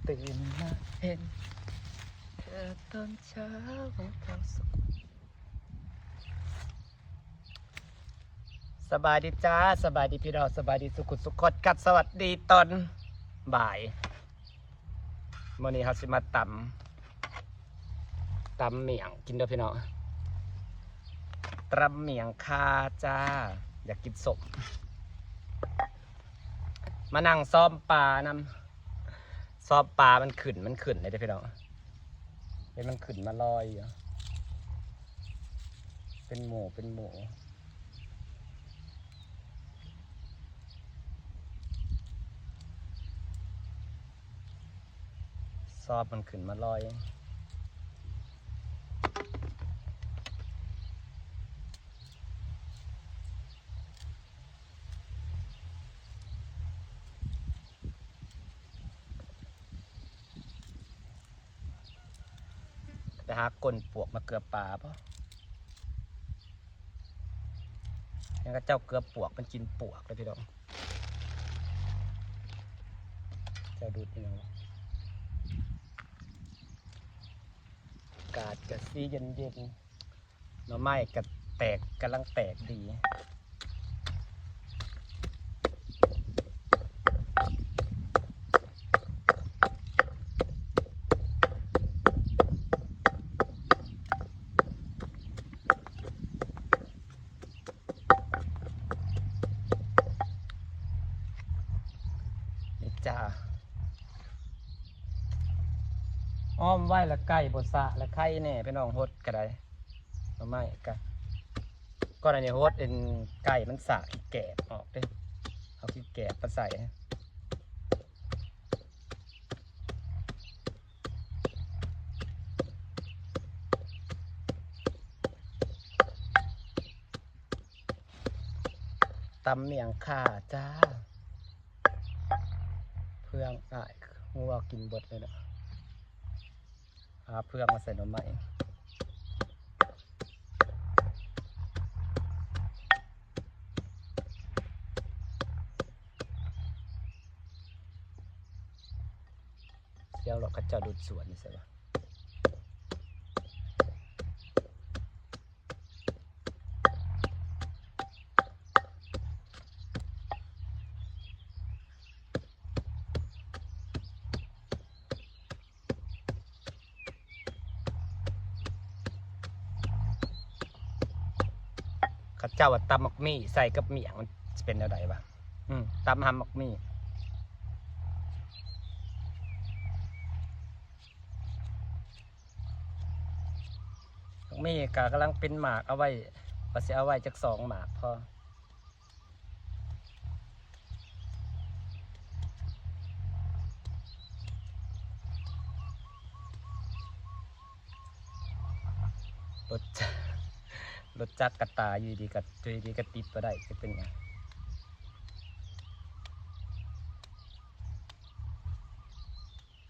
ຕື່ນມາເຫັນເທື່ອຕອນເຊົ້າ ເຈົ້າສະກຸນ. ສະບາຍດີຈ້າ ສະບາຍດີພີ່ນ້ອງ ສະບາຍດີສຸຂຸສຸຄົນກັບ ສະຫວັດດີຕອນບ່າຍ. ມື້ນີ້ເຮົາຊິມາຕຳ ຕຳໝ້ຽງກິນເດີພີ່ນ້ອງ ຕຳໝ້ຽງຂ່າຈ້າ. ຢາກກິນສົ້ມ ມານັ່ງຊອມປານຳ ຊອມປາມັນຂຶ້ນ ມັນຂຶ້ນເດ້ພີ່ນ້ອງ ເຫັນມັນຂຶ້ນມາລອຍຢູ່ ເປັນໝູ່ ເປັນໝູ່. ຊອບມັນຂຶ້ນມາລອຍ. ໄປຫາກົ້ນປວກມາເກືອປາບໍ? ຍັງເຂົາເຈົ້າເກືອປວກ ມັນກິນປວກເດ້ພີ່ນ້ອງ. ເຈົ້າດູດອີ່ຫຍັງວະ? ອາກາດກະຊິເຢັນໆ. ໜໍ່ໄມ້ກະແຕກ ກຳລັງແຕກດີ. ນີ້ຈ້າ ອ້ອມໄວ້ລະໄກ່ບໍ່ສະ ລະໄຂ່ແນ່ພີ່ນ້ອງ ຫົດກະໄດ້. ໜໍ່ໄມ້ກະ ກ່ອນອັນນີ້ຫົດເປັນໄກ່ມັນສາກຂີ້ແກບອອກເດ້ ເອົາຂີ້ແກບມາໃສ່. ຕຳໝ້ຽງຂ່າຈ້າ ເພື່ອງອ້າຍງົວກິນເບິດເລີຍເນາະ. ຫາເຟືອງມາໃສ່ໜໍ່ໄມ້ ສຽງລົດເຂົາເຈົ້າດູດສວນນີ້ໃສ່ວະ. ເຂົາເຈົ້າວ່າຕຳໝາກໝີ່ໃສ່ກັບໝ້ຽງ ມັນຊິເປັນແນວໃດວະ? ອືມ ຕຳຫຳໝາກໝີ່ ໝາກໝີ່ກະກຳລັງເປັນໝາກ ເອົາໄວ້ ວ່າຊິເອົາໄວ້ຈັກສອງໝາກພໍ. ລົດຈັກ ລົດຈັກກະຕາຍ ຢູ່ດີກະ ຢູ່ດີກະຕິດບໍ່ໄດ້ ຈະເປັນຫຍັງ?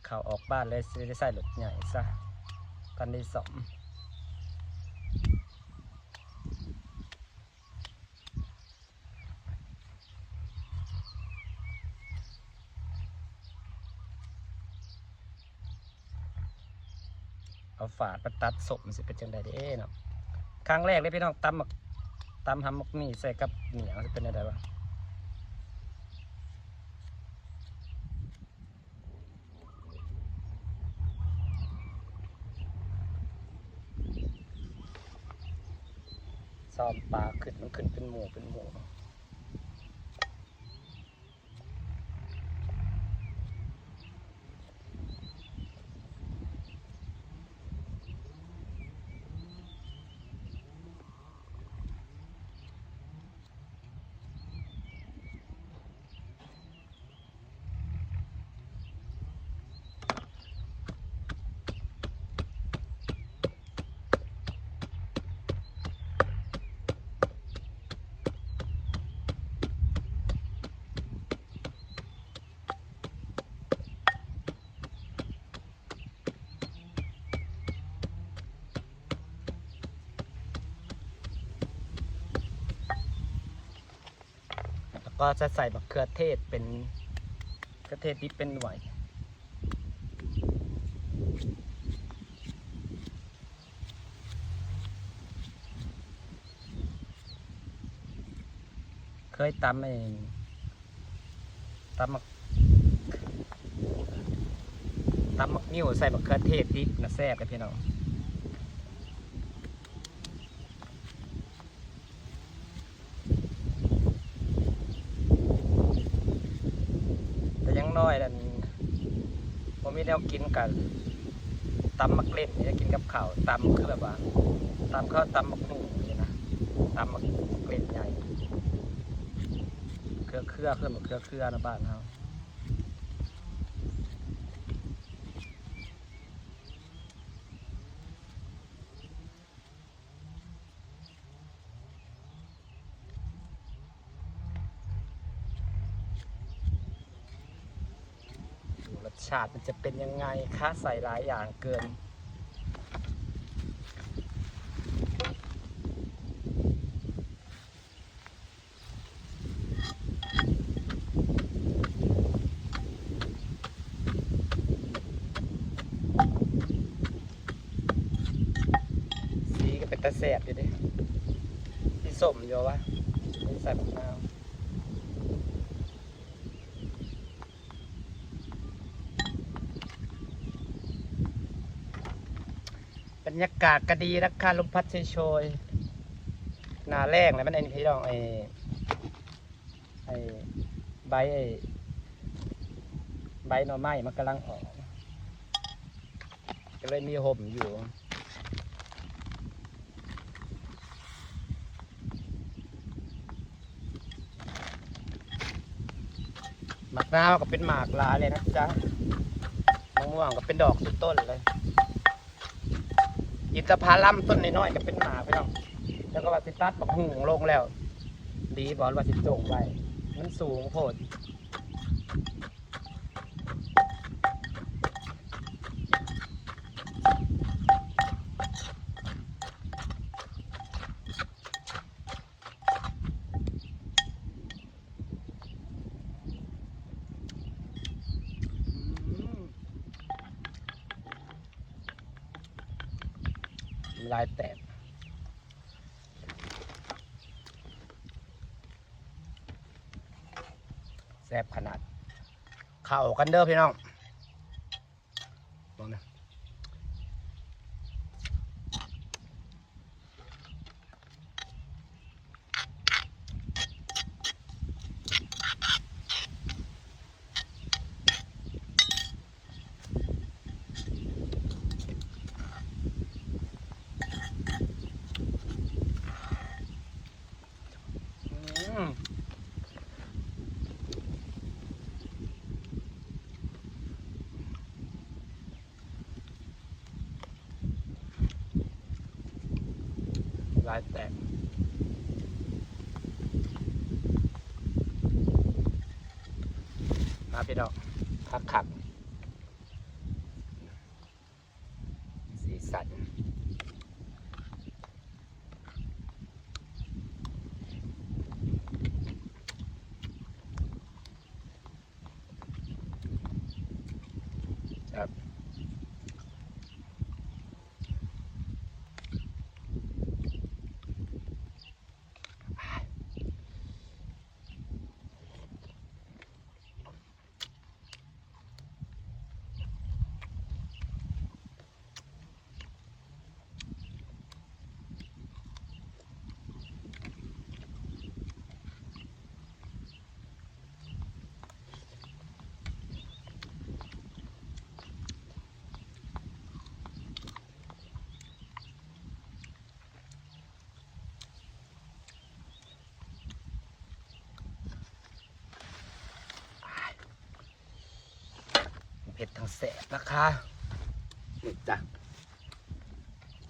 ເຂົ້າອອກບ້ານເລີຍ ຊິໄດ້ໃຊ້ລົດໃຫຍ່ຊະ ຄັນໄດ້ສ້ອມ. ເອົາຝາດມາຕັດສົ້ມ ມັນຊິເປັນຈັ່ງໃດເດ້ເນາະ? ຄັ້ງແລກເດ້ພີ່ນ້ອງ ຕຳໝາກ ຕຳຫຳໝາກໝີ່ໃສ່ກັບໝ້ຽງ ຊິເປັນແນວໃດວະ? ຊອມປາຂຶ້ນ ມັນຂຶ້ນເປັນໝູ່ເປັນໝູ່. ແລ້ວກໍຈະໃສ່ບັກເຂືອເທດເປັນ ເຂືອເທດດິບເປັນໜ່ວຍ. ເຄີຍຕຳໄອ້ ຕຳໝາກ ຕຳໝາກງິ້ວໃສ່ບັກເຂືອເທດດິບນະ ແຊບເດ້ພີ່ນ້ອງ. ແຕ່ຢ່າງໜ້ອຍນັ້ນ ບໍ່ມີແນວກິນ ກະຕຳໝາກເລັ່ນນີ້ກິນກັບເຂົ້າ. ຕຳຄືແບບວ່າ ຕຳເຂົ້າ ຕຳໝາກຫຸ່ງນີ້ນະ ຕຳໝາກເລັ່ນໃຫຍ່. ເຄືອເຄືອ ເອີ້ນວ່າເຄືອເຄືອນະ ບ້ານເຮົາ. รสชาติมันจะเป็นยังไงคะ ใส่หลายอย่างเกิน. สีก็เป็นตาแซ่บอยู่เด้ มีส้มอยู่วะ ใส่บักนาว. บรรยากาศก็ดีนะคะ ลมพัดโชยๆ หน้าแล้งแล้วมันไอ้นี่พี่น้อง ไอ้ ไอ้ ใบ ไอ้ ใบหน่อไม้มันกำลังออก ก็เลยมีห่มอยู่. หมากนาวก็เป็นหมากหลายเลยนะจ๊ะ มะม่วงก็เป็นดอกเป็นต้นเลย อินทผลัมต้นน้อยๆก็เป็นหมากพี่น้อง แล้วก็ว่าสิตัดบักหุ่งลงแล้ว ดีบ่ว่าสิจงไว้ มันสูงโพด. ลายแตก แซ่บขนาด เข้ากันเด้อพี่น้อง เบิ่งนะ ลายแตก มาพี่น้อง คักๆ สีสัน ครับ เผ็ดทั้งแซ่บนะคะ นี่จ้ะ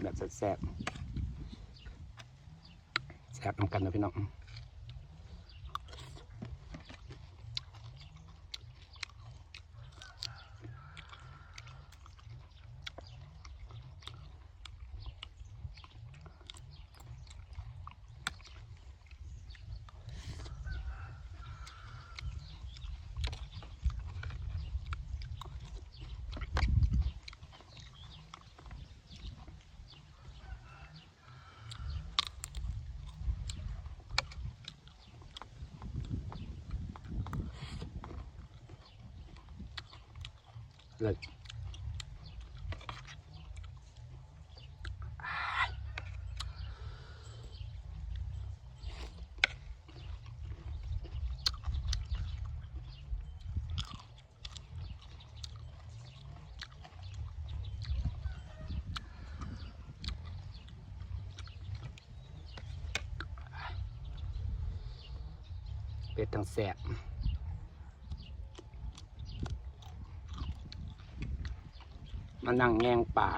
แบบแซ่บๆ แซ่บนำกันนะพี่น้อง อื ເລີດ. ເປັດທັງແຊບ ມານັ່ງແຍງປາ.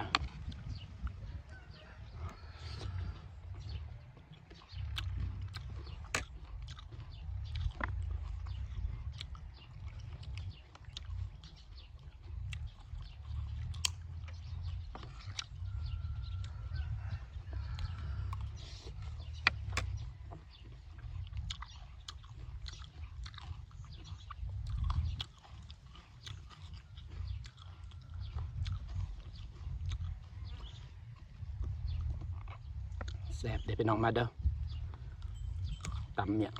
ແຊບເດ້ພີ່ນ້ອງ ມາເດີ້ ຕຳໝ້ຽງ.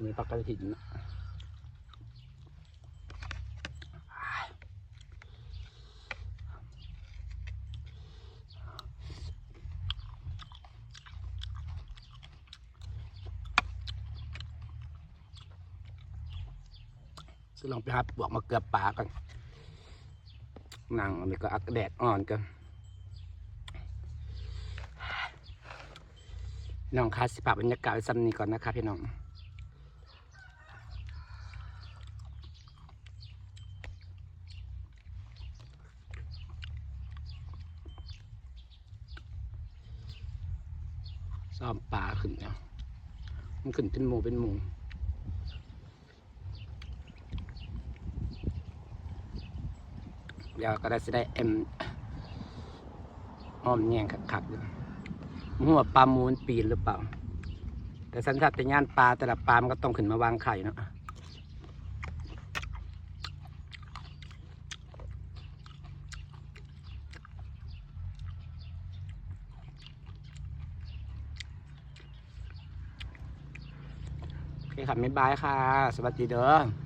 ມີຜັກກະຖິນນະ ຊິລອງໄປຫາປວກມາເກືອປາກ່ອນ ນັ່ງອັນນີ້ກໍອາກາດແດດອ່ອນກ່ອນ. ນ້ອງຄະ ຊິພາບບັນຍາກາດໄວ້ສ່ຳນີ້ກ່ອນນະຄະພີ່ນ້ອງ. ຊ້ອມປາຂຶ້ນແລ້ວ ມັນຂຶ້ນເປັນໝູ່ເປັນໝູ່. ແລ້ວກໍໄດ້ ຊິໄດ້ ເອັມ ອ້ອມແຍງຄັກໆ ບໍ່ຮູ້ວ່າປາໝູມັນປີນຫຼືເປົ່າ ແຕ່ສັນຊາດຕະຍານປາແຕ່ລະປາມັນກໍຕ້ອງຂຶ້ນມາວາງໄຂ່ເນາະ. ໂອເຄຄ່ະ ບາຍບາຍຄ່ະ ສະຫວັດດີເດີ້.